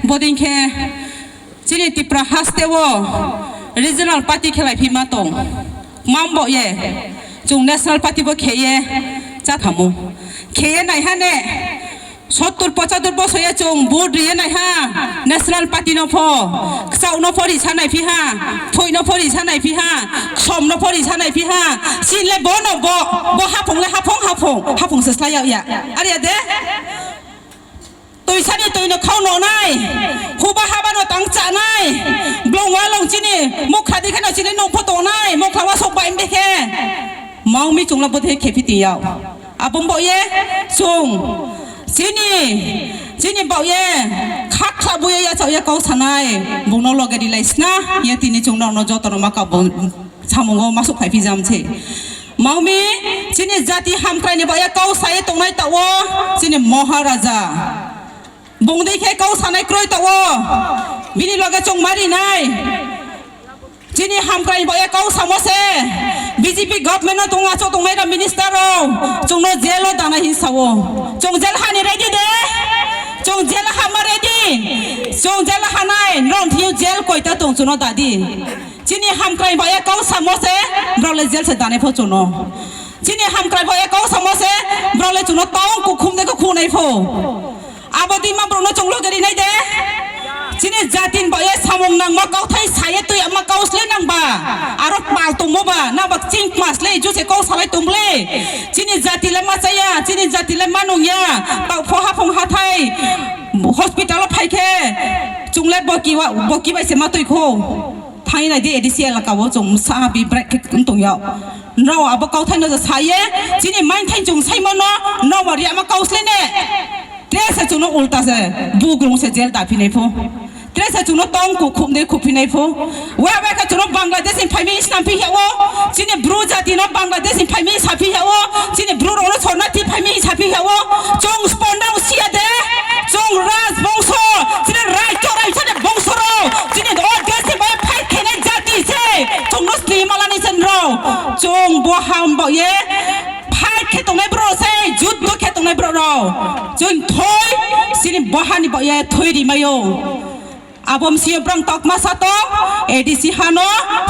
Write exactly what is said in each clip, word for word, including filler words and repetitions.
Bodei khe chini Tripura haste wo regional party khelai phi ma tong. Kmam baoh ye chung national party bo khe ye cháthamo. Khe ye naiha ne, sottur pochatur bosor ye chung vote ri ye naiha, national party no pho, kchaoh no pho risa nai phi ha, thoih no pho risa nai phi ha, ksom no pho risa nai phi ha, chini le bo no bo, bo haphung le haphung, haphung, haphung se slái yag ya. Are ya de? Toisa ni toi no khau no nai, huba haba no tang chá nai, blong wa long chini, mukhra dei khe no chini nouh pho tongnai, mukhra wa sok bai de khe. Mao mi chung la bodei khe phi tong yag. Abo baoh ye chung, chini, chini baoh ye, khakhla bu ye yachaoh ye kau sanai, bung no loge rilai sna, ye tini chung nrao no joto no ma kau bung samung wo ma souhphai phi jam se. Mao mi, chini jati hamkrai ni baoh ye kau sa ye tongnai taoh wo, chini Maharaja. Bung dei khe kau sanai kroi taoh wo, bini loge chung ma ri nai. Chini hamkrai ni baoh ye kau samo se, B J P government no tong achouh tongnai rao minister rao, chung no jail wo danai hing sa ou. Chung jail ha ni ready de? Chung jail ha ma ready? Chung jail ha nai, nrao thing yo jail koita tong chung no da di. Chini hamkrai baoh ye kau samo se, brao le jail se danai pho chung no. Chini hamkrai baoh ye kau samo se, brao le chung no tong kukhum de khe khunai pho. Abo dei ma brouh no chung loge ri nai de? Chini jati ni baoh ye samung nangma kauthai sa ye tui yama kau slái nang ba. Aro kpal tongmo ba, nang ba kching kma slái ju se kau salai tong le. Chini jati le ma chá ya, chini jati le ma nung ya. Taoh pho haphung hathái, hospital wo phai khe, chung le boki wa-, boki bai se ma tui khou. Thanng nai di A D C elaka wo chung bsa bi break khe tong yag. Nrao abo kauthai no je sa ye, chini mainthai chung saimo no, nrao ba ri yama kau slái ne. Tre se chung no ulta se, bugrung se jail daphi nai pho. Tre se chung no tong kukhum de khuphi nai pho. Wa bai khe chung no Bangladesh ni phai mi snam phi yag ou, chini Bru jati no Bangladesh ni phai mi sa phi yag ou, chini Bru rao no sornathi phai mi sa phi yag ou, chung spon rao si ya de, chung rajbongso, chini rai chorai chini bongso rao, chini o desh ni bai phai khenai jati se, chung no sni ma la nai se nrao, chung bo ham baoh ye, phai khe tongnai brouh se, juddo khe tongnai brouh rao, chung thoi, chini bo ha ni baoh ye thoi ri mai ou. Abo msing yo brang taukma sa tong, A D C ha no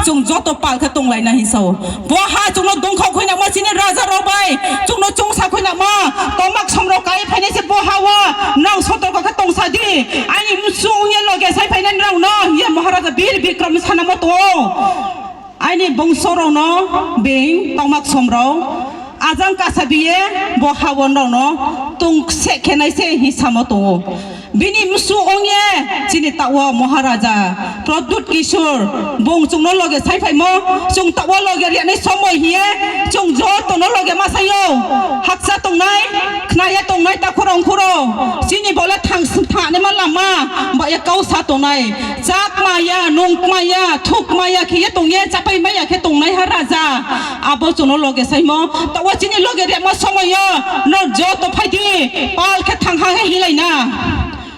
chung joto pal khe tonglai na hing sa ou. Bo ha chung no dongkhaoh khuinamo chini raja rao bai, chung no chungsa khuinamo, tongma ksom rao kai phainai se bo ha wo, nrao sotorko khe tongsa di, aini msu ong ye loge sai phainai nrao no, hing ye Maharaja Bir Bikram sanamo tong ou. Aini bongso rao no being tongma ksom rao ajang kasabi ye bo ha wo nrao no tong seh khe nai se hing samo tong ou. Bini msu ong ye chini taoh wo Maharaja Pradyut Kishore bung chung no loge saiphaimo, chung taoh wo loge ri nai somoi hing ye chung joto no loge ma sai ou. Hakcha tongnai, khna ye tongnai takhu rao ongkhu rao, chini bo le thang, thangnaima lama baoh ye kau sa tongnai. Chá kma ya, nung kma ya, thu kma ya khe ye tong ye, chápai mai ya khe tongnaiha raja. Abo chung no loge saimo, taoh wo chini loge ri yama somoi yo, nrao joto phai di, pal khe thangha khe hinglai na.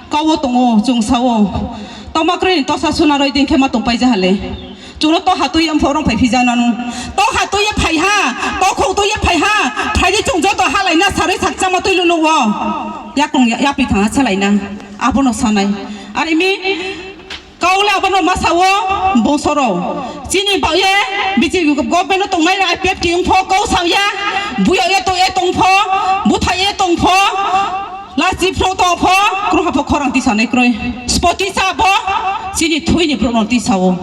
Kau wo tong ou, chung sa ou. Tongma kroi ni tosa suna roi dei khe ma tongpai ja ha le. Chung no toha tui ye mpho rong phai phi ja na nu. Toha tui ye phai ha, tokhouh tui ye phai ha, phai di chung joto halai na sarui sakchama tui lulu wo. Yakoung ya, yapri thangha salai na. Abo no sa nai. Are mi, kau le abo no ma sa ou, bongso rao. Chini baoh ye, B J P government no tongnai rao I P F T ong pho, kau sa ya, buyag ye tong ye tong pho, búthaih ye tong pho, lachi phrouh tong pho, krungha pho khorang tisanai kroi. Spo tisa bo, chini thui ni brouh no tisa ou.